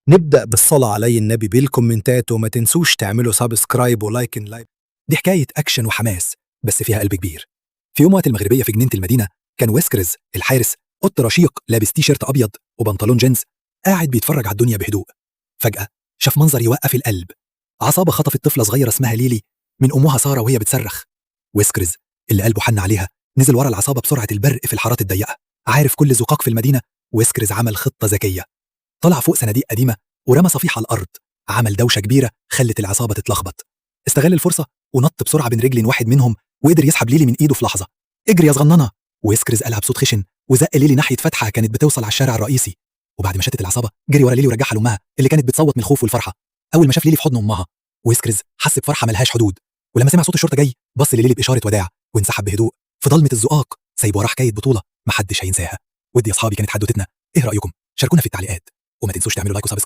نبدأ بالصلاة علي النبي بالكومنتات، وما تنسوش تعملوا subscribe و like and like. دي حكاية أكشن وحماس بس فيها قلب كبير. في يوم وقت المغربية في جنينة المدينة، كان ويسكرز الحارس، قط رشيق لابس تي شيرت أبيض وبنطلون جينز، قاعد بيتفرج على الدنيا بهدوء. فجأة شاف منظر يوقف القلب. عصابة خطفت طفلة صغيرة اسمها ليلي من أمها سارة وهي بتصرخ. ويسكرز اللي قلبه حن عليها نزل ورا العصابة بسرعة البرق في الحارات الضيقة، عارف كل زقاق في المدينة. ويسكرز عمل خطة ذكية، طلع فوق صناديق قديمة ورمى صفيحة على الأرض، عمل دوشة كبيرة خلت العصابة تتلخبط. استغل الفرصة ونط بسرعة بين رجلين واحد منهم وقدر يسحب ليلي من إيده في لحظة. اجري يا صغننة! ويسكرز قالها بصوت خشن وزق ليلي ناحية فتحة كانت بتوصل على الشارع الرئيسي. وبعد ما شتت العصابة جري ورا ليلي ورجعها لأمها اللي كانت بتصوت من الخوف والفرحة. أول ما شاف ليلي في حضن أمها، ويسكرز حس بفرحة ملهاش حدود. ولما سمع صوت الشرطة جاي بص لليلي بإشارة وداع وانسحب بهدوء في ضلمة الزقاق، سايب وراه حكاية بطولة محدش هينساها. ودي يا أصحابي كانت حدوتتنا. إيه رأيكم؟ شاركونا في التعليقات وما تنسوش تعملوا like و subscribe.